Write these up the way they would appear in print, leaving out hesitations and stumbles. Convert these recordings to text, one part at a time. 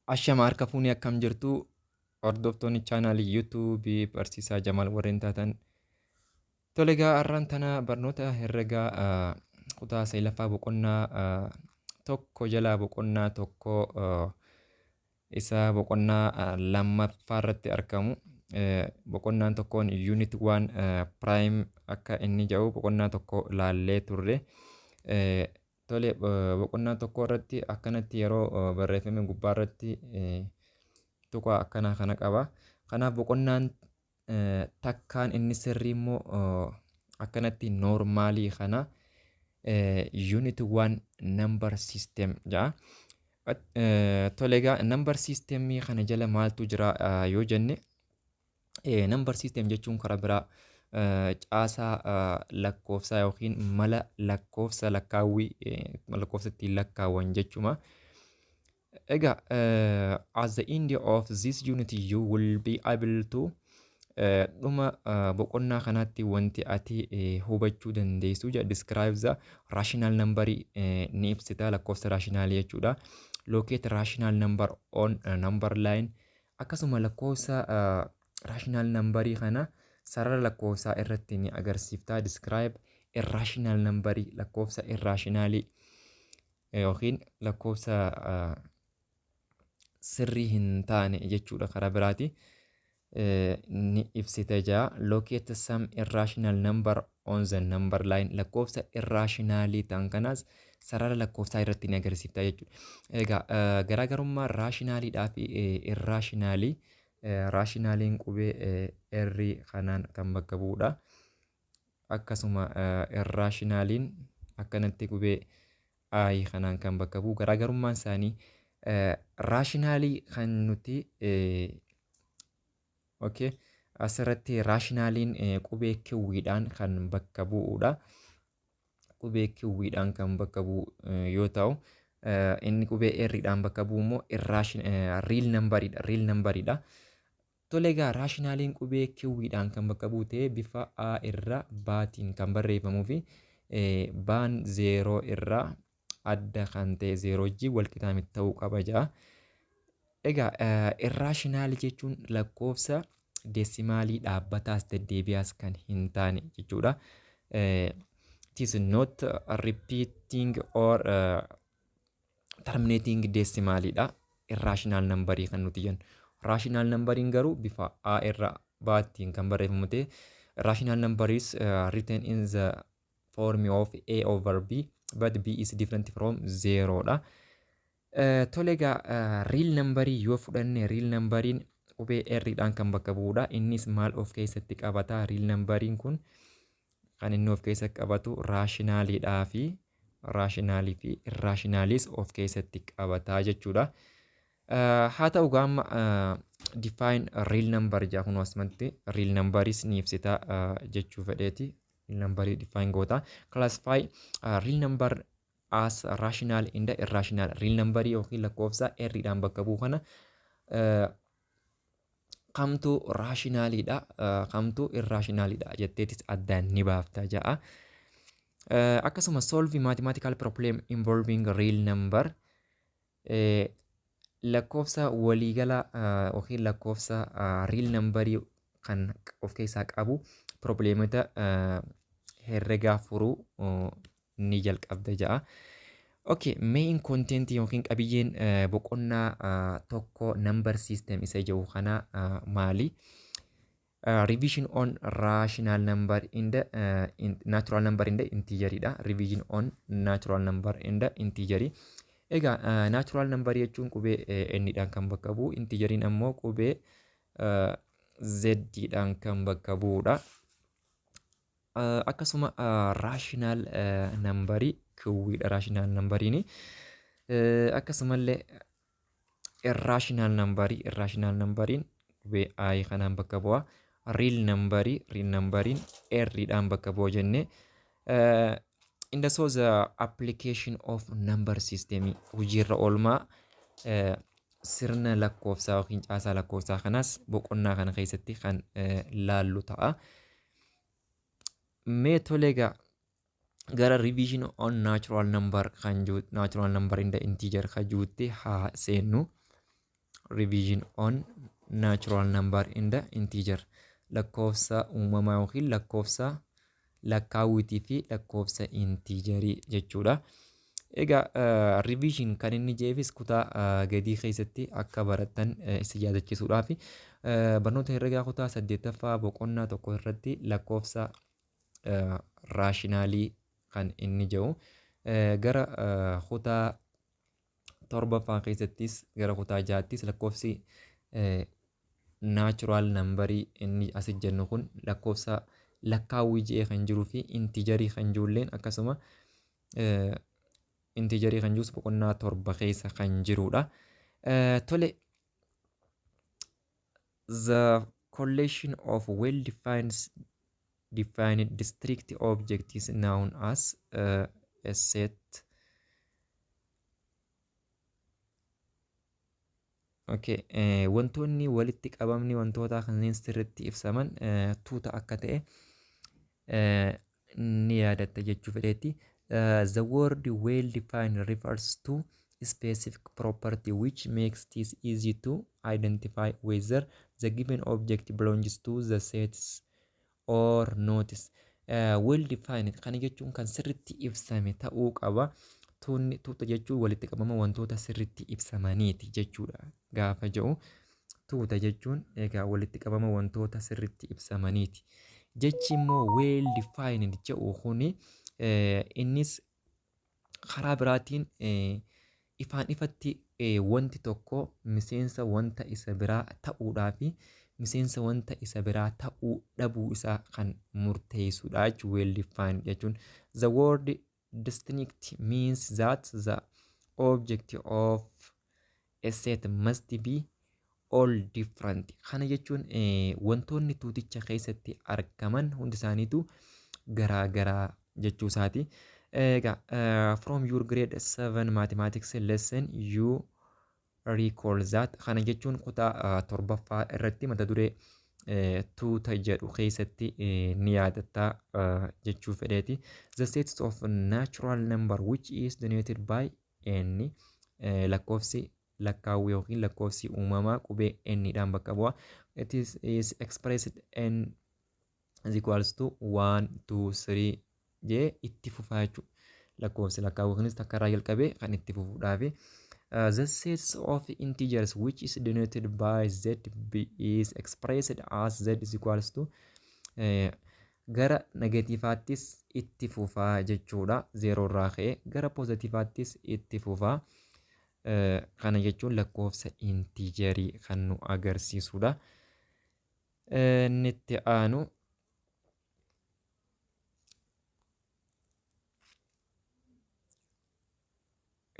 Ashama, harka fuunee, akkam jirtu hordoftoonni chaanaalii YouTubeii Barsiisaa Jamaal warreen taatan? Tole egaa, har'aan tana barnoota herregaa kutaa saglaffaa boqonnaa 1 jalaa boqonnaa 1 isa boqonnaa lammaffaa irratti argamu, boqonnaan tokkoon unit 1 prime akka inni jedhu boqonnaa 1 laallee turre. Tole, boqonnaa 1 irratti akkanatti yeroo barreeffame gubbaa irratti tuqaa akkanaa kana qaba. Kanaaf boqonnaan takkaan inni sirrii immoo akkanatti normalii kana unit 1 number system jedha. Tole egaa, number systemii kana jala maaltu jira yoo jenne, number system jechuun karaa biraa caasaa lakkoofsaa yookiin mala lakkoofsa lakkaawwii, lakkoofsa ittiin lakkaawwan jechuma. Egaa, at the end of this unit you will be able to, dhuma boqonnaa kanaatti wanti ati hubachuu dandeessu jedha, describe the rational number, ni ibsita lakkoofsa rationalii jechuudha. Locate rational number on number line, akkasuma lakkoofsa rational numberii kana sarara lakkoofsaa irratti ni agarsiifta. Describe irrational numberii, lakkoofsa irrationalii yookiin lakkoofsa sirrii hin taane jechuudha karaa biraati. Ni ibsita jaa. Locate some irrational number on the number line, lakkoofsa irrationalii ta'an kanaas sarara lakkoofsaa irratti ni agarsiifta jechuudha. Egaa, garaagarummaa rationaliidhaa fi irrationalii, rationaliin qubee R kanaan kan bakka bu'udha. Akkasuma irrationaliin akkanatti qubee I kanaan kan bakka bu'u. Garaagarummaan isaanii rationalii kan nuti, okay, asirratti rationaliin qubee Qdhaan kan bakka bu'udha. Qubee Qdhaan kan bakka bu'u yoo ta'u, inni qubee Rdhaan bakka bu'u immoo real numberiidha. Real numberiidha. Tole egaa, rationaliin qubee Qdhaan kan bakka bu'u ta'ee bifa A irra B'tiin kan barreeffamuu fi B'n zeeroo irraa adda kan ta'e, zeeroo wajjin wal qixa miti ta'uu qaba jedha. Egaa, irrationalii jechuun lakkoofsa decimalii dhaabbataas deddeebi'aas kan hin taane jechuudha. It is not repeating or terminating decimalidha. Irrational numberii kan nuti jennu. Rational numberiin garuu bifa A irra B'tiin kan barreeffamu ta'e, rational number is written in the form of A over B, but B is different from zero dha. Tole egaa, real numberii yoo fudhanne, real numberiin qubee Rdhaan kan bakka bu'udha. Innis maal of keessatti qabata? Real numberiin kun kan inni of keessatti qabatu rationaliidhaa fi rationalii fi irrationalis of keessatti qabata jechuudha. Haa ta'u gaama, define real number jedha kun asumatti real numberis ni ibsita jechuu fedheeti. Real numberii define goota. Classify real number as rational and irrational. Real numberii yookiin lakkoofsa Rdhaan bakka bu'u kana kamtu rationaliidha, kamtu irrationaliidha jetteetis addaan ni baafta jedha. Akkasuma solve mathematical problem involving real number, lakkoofsa waliigala yookiin lakkoofsa real numberii kan of keessaa qabu problemota herregaa furuu ni jalqabda jedha. Okay, main content yookiin qabiyyeen boqonnaa 1 number system isa jedhu kana maali? Revision on rational number in the in natural number in the integer dha. Revision on natural number in the integer. Egaa, natural number jechuun qubee N dhaan kan bakka bu'u, integeriin ammoo qubee Z dhaan kan bakka bu'udha. Akkasuma rational numberii Qdha rational numberiin. Akkasumallee irrational numberii, irrational numberiin qubee I kanaan bakka bu'a. Real numberii, real numberiin R dhaan bakka bu'a jennee. In the so the application of number system, hojiirra oolmaa sirna lakkoofsaa yookiin caasaa lakkoofsaa kanaas boqonnaa kana keessatti kan laallu ta'a. Mee tole egaa, gara revision on natural number kan jiru, natural number in the integer kan jirutti haa seennu. Revision on natural number in the integer. Lakkoofsa uumamaa yookiin lakkoofsa lakkaawwitii fi lakkoofsa intiijarii jechuudha. Egaa revision kan inni jeefis kutaa gadii keessatti akka barattan isin yaadachiisuudhaaf, barnoota herregaa kutaa 8ffaa boqonnaa 1 irratti lakkoofsa raashinaalii kan inni jedhu, gara kutaa 7ffaa keessattis, gara kutaa 6ttis lakkoofsi natural nambarii inni asi jennu kun lakkoofsa lakkaawwii je'ee kan jiruu fi intijarii kan jirulleen, akkasuma intijarii kan jirus boqonnaa 7 keessa kan jirudha. Tole, the collection of well defined distinct object is known as a set. Okay, wantoonni walitti qabamni wantoota kanneen sirriitti ibsaman tuuta akka ta'e ni yaadatta jechuu fedheetti. The word well defined refers to specific property which makes it easy to identify whether the given object belongs to the sets or not. Well defined kana jechuun kan sirriitti ibsame ta'uu qaba. Tuunni tuuta jechuun walitti qabama wantoota sirriitti ibsamaniiti jechuudha gaafa jedhu. Tuuta jechuun egaa walitti qabama wantoota sirriitti ibsamaniiti. Jechi immoo well defined jedhu kuni innis karaa biraatiin ifaan ifatti wanti tokko miseensa wanta isa biraa ta'uudhaa fi miseensa wanta isa biraa ta'uu dhabuu isaa kan murteessudha jechuudha well defined jechuun. The word distinct means that the object of a set must be all different. Kana jechuun wantoonni tuuticha keessatti argaman hundi isaaniitu garaa garaa jechuu isaati. Egaa from your grade 7 mathematics lesson you recall that, kana jechuun kutaa 7ffaa irratti mata duree tuuta jedhu keessatti ni yaadatta jechuu fedheeti. The sets of natural number which is denoted by n, lakkoofsi lakkaawwii yookiin lakkoofsi uumamaa qubee n dhaan bakka bu'a. It is expressed n is equals to 1, 2, 3 jee itti fufaa jechuudha. Lakkoofsi lakkaawwii kunis takka irraa jalqabee kan itti fufuudhaafi. The sets of integers which is denoted by z b is expressed as z is equals to gara negatiivaattis itti fufaa jechuudha. Zeeroo irraa ka'ee gara poozitiivaattis itti fufaa. Kana jechuun lakkoofsa intiijarii kan nu agarsiisudha. Inni itti aanu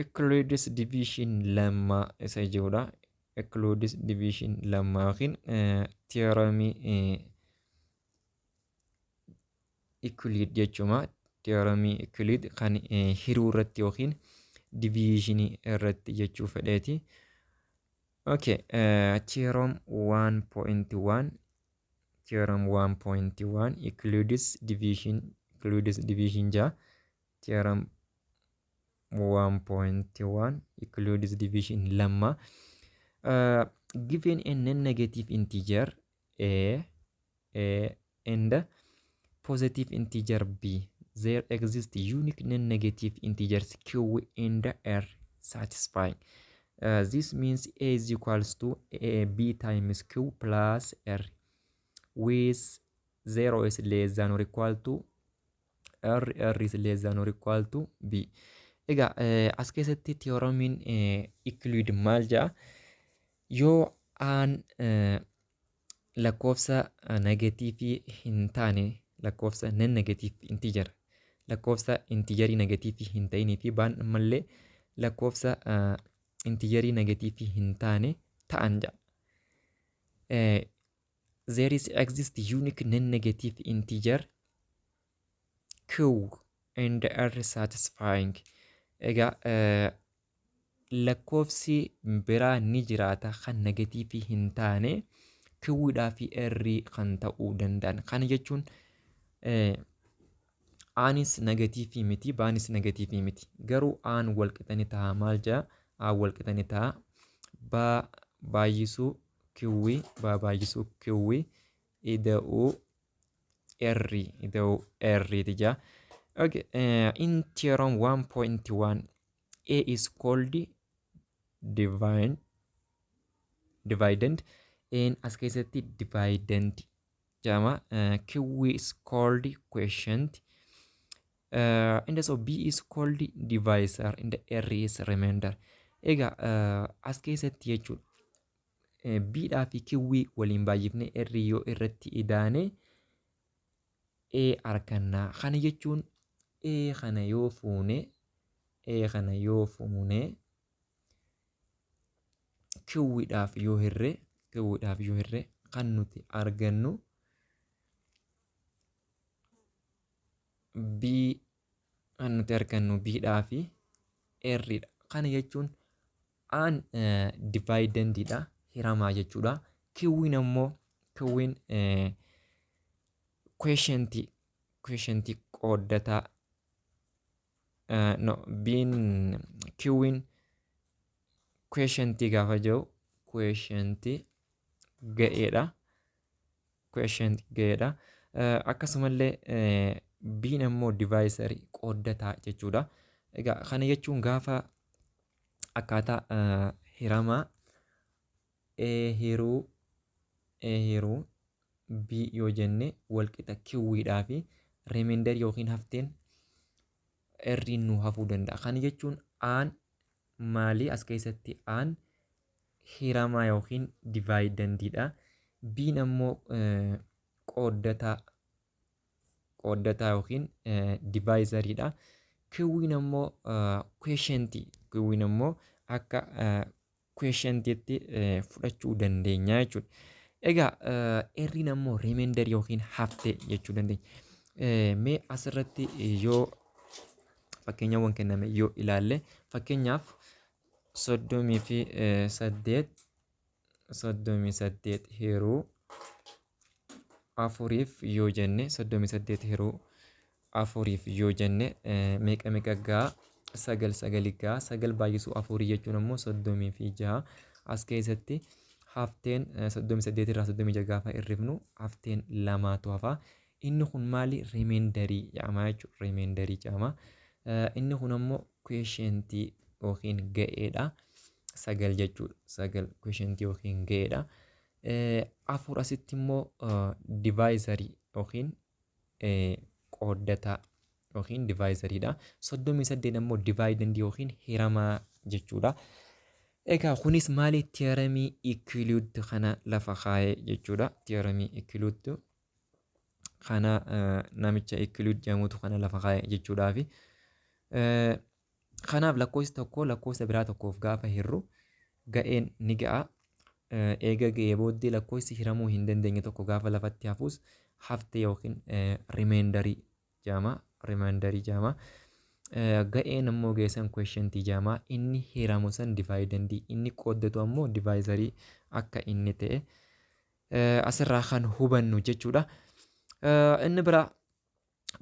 Euclid's division lemma isa jedhudha. Euclid's division lemma yookiin theoremii Euclid jechuudha. Theoremii Euclid kan hiruu irratti yookiin divisionii irratti jechuu fedheeti. Okay, theorem 1.1, theorem 1.1 Euclid's division, Euclid's division jaa. Theorem 1.1 Euclid's division lemma. Given a non-negative integer a and positive integer b, there exist unique non-negative integers q and r satisfying. This means a is equals to a b times q plus r with 0 is less than or equal to r, r is less than or equal to b. Egaa as keessatti theoremiin Euclid maal jedha? Yoo aan lakkoofsa negatiivii hin taane, lakkoofsa non negative integer, lakkoofsa intijarii negatiivii hin ta'inii fi baan ammallee lakkoofsa intijarii negatiivii hin taane ta'an jedha. There is exist unique non-negative integer q and r satisfying. Egaa lakkoofsi biraa ni jiraata kan negatiivii hin taane qdhaa fi r kan ta'uu danda'an. Kana jechuun aanis negatiivii miti, baanis negatiivii miti. Garuu aan wal qixa ni ta'a maal jedha? Aan wal qixa ni ta'a baa baay'isuu Q, B baay'isuu Q ida'uu R, ida'uu R ti jaa. Okay, in theorem 1.1, A is called divine dividend and as keessatti dividend jedhama. Q is called quotient. And so B is called divisor and R is remainder. Egaa as keessatti jechuudha. B dhaa fi Q waliin baay'ifne R yoo irratti idaane A arganna. Kana jechuun A kana yoo fuune Q dhaaf yoo hirre kan nuti argannu B, kan nuti argannu B dhaa fi R dha. Kana jechuun A'n dividendiidha, hiramaa jechuudha. Q'n ammoo, Q'n quotientii qooddataa, no, B'n, Q'n quotientii gaafa jedhu quotientii ga'eedha. Quotient ga'eedha. Akkasumallee B'n ammoo divisorii, qooddataa jechuudha. Egaa kana jechuun gaafa akkaataa hiramaa A hiruu B yoo jenne walqixa Q'dhaa fi remainder yookiin hafteen R nu hafuu danda'a. Kana jechuun A'n maali? As keessatti A'n hiramaa yookiin dividendiidha. B'n ammoo qooddataa yookiin divisoriidha. Q'n ammoo quotientii, Q'n ammoo akka quotientiitti fudhachuu dandeenya jechuudha. Egaa R'n ammoo remainder yookiin haftee jechuu dandeenya. Mee asirratti yoo fakkeenyawwan kenname yoo ilaalle, fakkeenyaaf 38, 38 hiruu afuriif yoo jenne, 38 hiruu afuriif yoo jenne meeqa meeqa gaa? Sagal sagali gaa. Sagal baay'isuu afurii jechuun ammoo 36. As keessatti hafteen 38 irraa 36 gaafa hirrifnu hafteen lamaatu hafa. Inni kun maali? Remainderii jedhama jechuudha. Remainderii jedhama. Inni kun ammoo quotientii yookiin ga'eedha. Sagal jechuudha. Sagal quotientii yookiin ga'eedha. Afur asitti immoo divisorii yookiin qooddataa yookiin divisoriidha. 38 ammoo dividendii yookiin hiramaa jechuudha. Egaa kunis maali? Theoremii Euclid kana lafa kaa'ee jechuudha. Theoremii Euclid kana, namicha Euclid jedhamutu kana lafa kaa'e jechuudhaafi. Kanaaf lakkoofsi tokko lakkoofsa biraa tokkoof gaafa hirru ga'een ni ga'a. Eega ga'ee booddee lakkoofsi hiramuu hin dandeenye tokko gaafa lafatti hafus hafte yookiin remainderii jedhama. Remainderii jedhama. Ga'een ammoo geessan quotientii jedhama. Inni hiramu san dividendii, inni qooddatu ammoo divisorii akka inni ta'e asirraa kan hubannu jechuudha. Inni biraa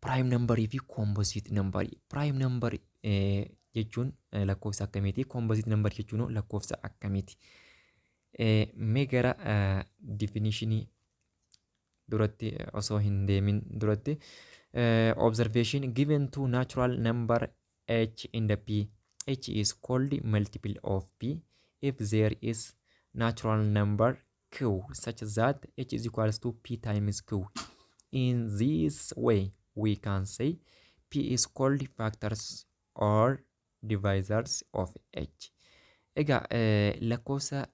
prime numberii fi composite numberii. Prime number jechuun lakkoofsa akkamiiti? Composite number jechuun lakkoofsa akkamiiti? Mee gara definitionii duratti osoo hin deemin duratti, observation: given two natural number h and p, h is called multiple of p if there is natural number q such that h is equals to p times q. In this way we can say p is called factors or divisors of h. Egaa lakkoofsa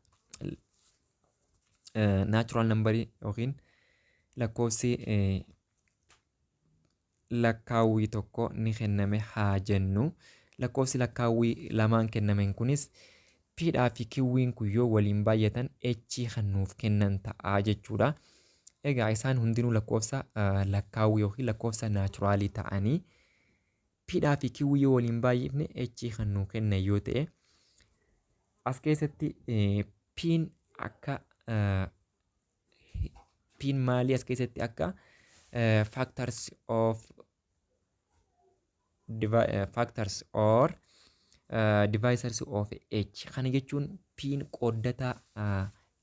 natural numberii yookiin lakkoofsi lakkaawwii tokko ni kenname haa jennu. Lakkoofsi lakkaawwii lamaan kennamen kunis P dhaa fi Q'n kun yoo waliin baay'atan H kan nuuf kennan ta'a jechuudha. Egaa isaan hundinuu lakkoofsa lakkaawwii yookiin lakkoofsa naturalii ta'anii P dhaa fi Q yoo waliin baay'ifne H kan nuuf kennan yoo ta'e, as keessatti P'n akka P'n maalii as keessatti akka factors of factors or Divisors of H. Kana jechuun P'n qooddataa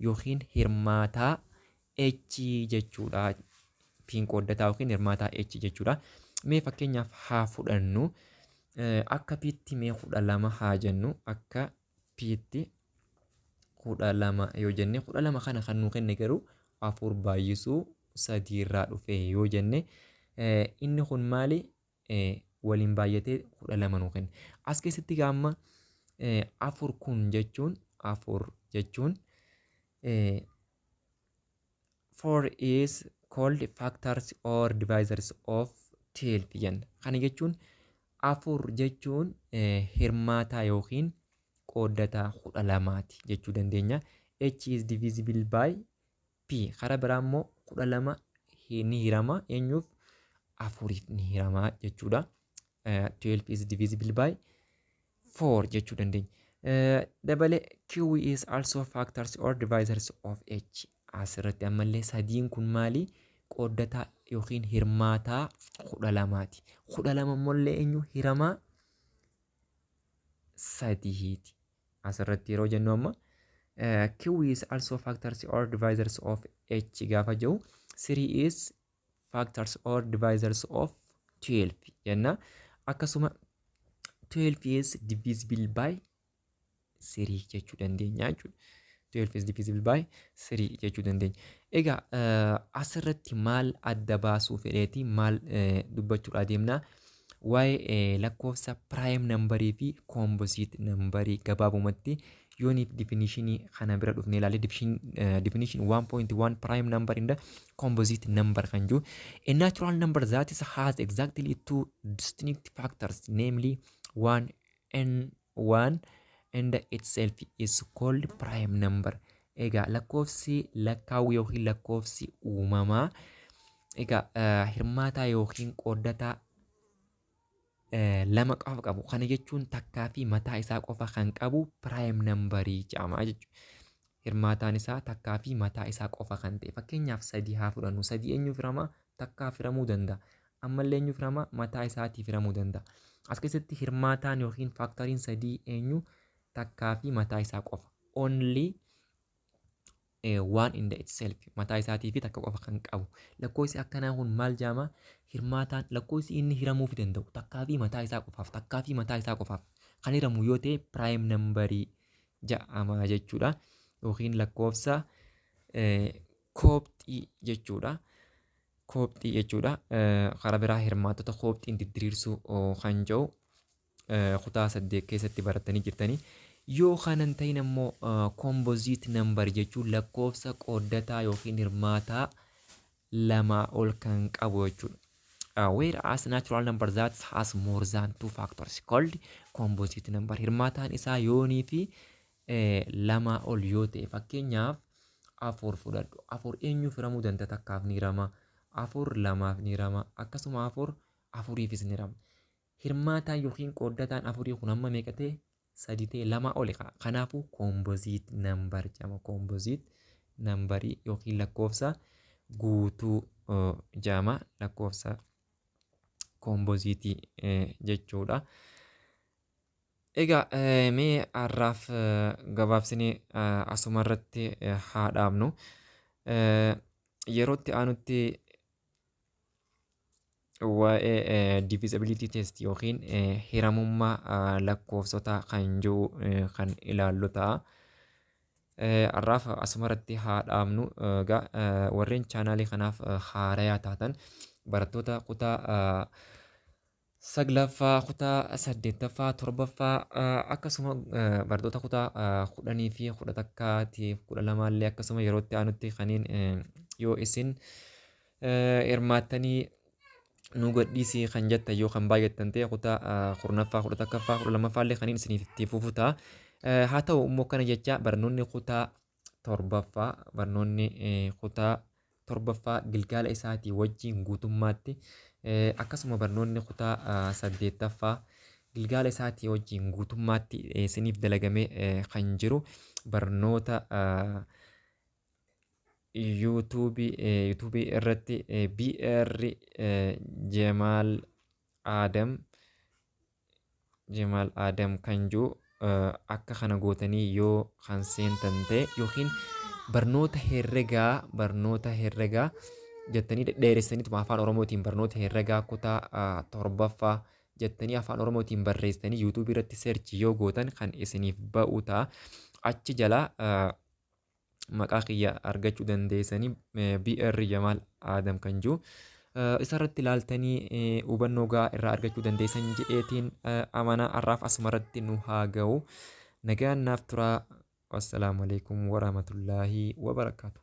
yookiin hirmaataa H jechuudha. P'n qooddataa yookiin hirmaataa H jechuudha. Mee fakkeenyaaf haa fudhannu. Akka P'tti mee 12 haa jennu. Akka P'tti 12 yoo jenne, 12 kana kan nuu kenne garuu afur baay'isuu sadii irraa dhufe yoo jenne, inni kun maali? Waliin baay'atee 12 nuu kenne. As keessatti amma afur kun jechuun, afur jechuun, four is called factors or divisors of 12 jenna. Kana jechuun afur jechuun hirmaataa yookiin qooddataa 12ti jechuu dandeenya. H is divisible by P. Karaa biraa immoo 12 ni hirama eenyuuf? Afuriif ni hirama jechuudha. 12 is divisible by 4 jechuu dandeenya. Dabale Q is also factors or divisors of H. Asirratti ammallee sadiin kun maali? Qooddataa yookiin hirmaataa 12ti. 12 ammallee eenyu hiramaa? Sadiiti. Asirratti yeroo jennu amma Q is also factors or divisors of H gaafa jedhu, 3 is factors or divisors of 12 jenna. Akkasuma 12 is divisible by 3 jechuu dandeenya jechuudha. 12 is divisible by 3 jechuu dandeenya. Egaa asirratti maal adda baasuu fedheeti, maal dubbachuudha deemna? Waa'ee lakkoofsa prime numberii fi composite numberii gabaabumatti yooniif definitionii kana bira dhufnee ilaalle, definition 1.1, prime number in the composite number kan jiru, a natural number that is has exactly two distinct factors, namely one and one and itself, is called prime number. Egaa lakkoofsi lakkaawuu yookiin lakkoofsi uumamaa egaa hirmaataa yookiin qooddataa lama qofa qabu. Kana jechuun takkaa fi mataa isaa qofa kan qabu prime numberii jedhama jechuudha. Hirmaataan isaa takkaa fi mataa isaa qofa kan ta'e. Fakkeenyaaf sadii haa fudhannu. Sadii eenyuuf hirama? Takkaaf hiramuu danda'a. Ammallee eenyuuf hirama? Mataa isaatiif hiramuu danda'a. As keessatti hirmaataan yookiin factoriin sadii eenyu? Takkaa fi mataa isaa qofa. Only one in the itself, mataa isaatii fi takka qofa kan qabu. Lakkoofsi akkanaa kun maal jedhama? Hirmaataan lakkoofsi inni hiramuuf danda'u takkaa fi mataa isaa qofaaf, takkaa fi mataa isaa qofaaf kan hiramu yoo ta'e prime numberii jedhama jechuudha. Yookiin lakkoofsa koobxii jechuudha. Koobxii jechuudha. Karaa biraa hirmaattota koobxiin didiriirsuu kan jedhu kutaa 8 keessatti baratanii jirtanii. Yoo kanan ta'in ammoo composite number jechuun lakkoofsa qooddataa yookiin hirmaataa lamaa ol kan qabu jechuudha. Whereas natural number that has more than two factors called composite number. Hirmaataan isaa yoonii fi lamaa ol yoo ta'e, fakkeenyaaf afur fudhadhu. Afur eenyuuf hiramuu danda'a? Takkaaf ni hirama. Afur lamaaf ni hirama. Akkasuma afur afuriifis ni hirama. Hirmaataan yookiin qooddataan afurii kun amma meeqa ta'e? Sadi ta'e, lama oli. Kanaafuu composite number jedhama. Composite numberii yookiin lakkoofsa guutuu jedhama. Lakkoofsa compositeii jechuudha. Egaa mee har'aaf gabaabsinee asuma irratti haa dhaabnu. Yerootti aanutti waa'ee divisibility test yookiin hiramummaa lakkoofsotaa kan jiru kan ilaallu ta'a. Har'aaf asuma irratti haa dhaabnu. Egaa warreen chaanaalii kanaaf haarayaa taatan, barattoota kutaa saglaffaa, kutaa saddeettaffaa, torbaffaa, akkasuma barattoota kutaa 10 fi 11 fi 12llee, akkasuma yerootti aanutti kanneen yoo isin hirmaattanii nu gadhiisii kan jettan yoo kan baay'attan ta'e, kutaa 10ffaa, 11ffaa, 12ffaallee kanneen isiniif itti fufu ta'a. Haa ta'u immoo kana jecha barnoonni kutaa torbaffaa, barnoonni kutaa torbaffaa gilgaala isaatii wajjin guutummaatti, akkasuma barnoonni kutaa saddeettaffaa gilgaala isaatii wajjin guutummaatti isiniif dalagamee kan jiru barnoota YouTubeii irratti BR Jemaal Adam Jemaal Aadam kan jiru akka kana gootanii yoo kan seentan ta'e yookiin barnoota herregaa barnoota herregaa jettanii dhedheeressaniituma afaan Oromootiin barnoota herregaa kutaa 7ffaa jettanii afaan Oromootiin barreessitanii yuutuubii irratti search yoo gootan kan isiniif ba'u ta'a. Achi jalaa maqaa kiyya argachuu dandeessanii BR Jamaal Aadam kan jiru isarratti ilaaltanii hubannoo gahaa irraa argachuu dandeessan jedheetiin amana. Har'aaf asumarratti nu haa ga'u. Nagaan naaf turaa. Wassalaamu alaikum warahmatullaahi wabarakaatu.